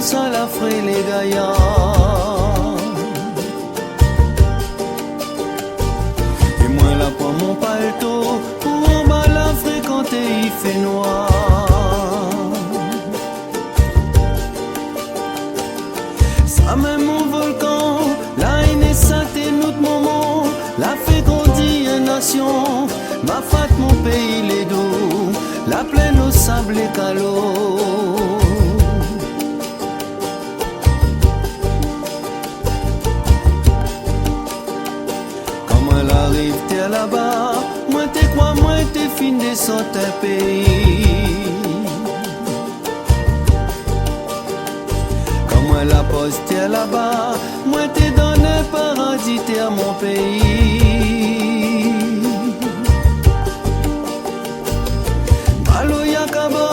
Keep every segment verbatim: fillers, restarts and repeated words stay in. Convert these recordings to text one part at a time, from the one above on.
sa la fré lé gayar. É moin la pran mon palto pou anba la fré kan i fé noir. Sa mèm mon volkan la nésann, nout momon la fé grandi in nasion. Ma fat mon péi lé dou, la plèn o sab lé kalo. Kan moin la ariv tèr laba, moin té kroi moin té fine désant in péi. Kan moin la poz tèr laba, moin té dan in paradi tèr mon péi. Maloya kaba,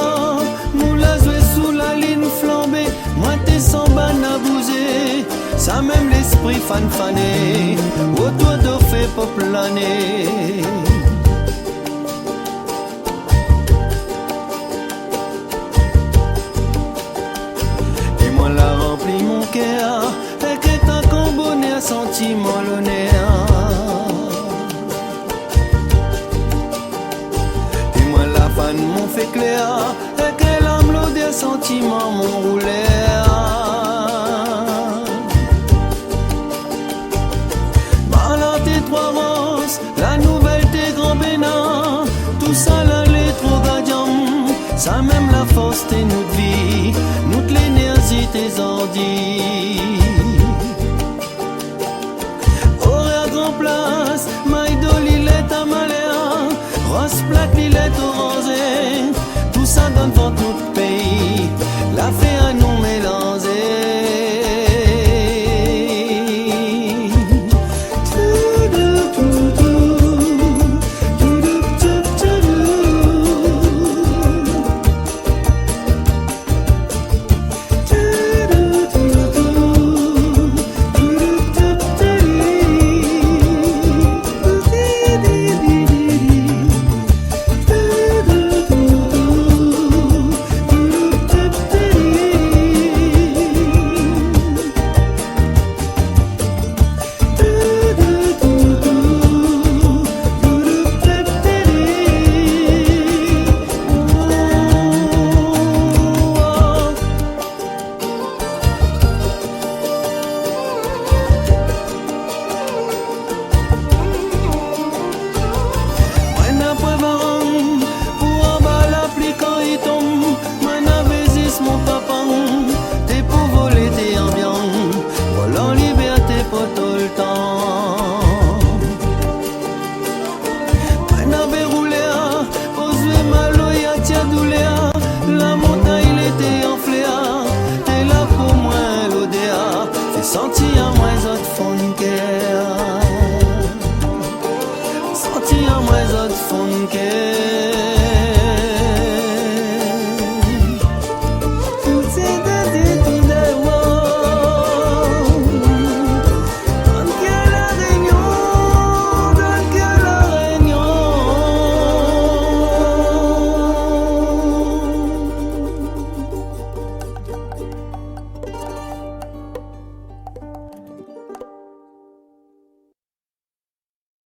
nou la zoué sou la line flanbé, moin té sanba na bouzé, sa mèm léspri fanfané, otour do fé pou plané. É moin la ranpli mon kèr èk in tan kan bonèr, santiman lonèr. É moin la fann mon fé klèr èk in larm lodèr, santiman mon roulèr. Malanté Troi Roz, la Nouvèl té Gran Bénin, tousala lé tro gadiam. Sa mèm la fors té nout vi, nout lénèrzi té zordi. Orèr Gran Plas, Maïdo, Lilèt a Malèr, Roz Plat, Lilèt Oranzé, tousa dan vant nout péi la fé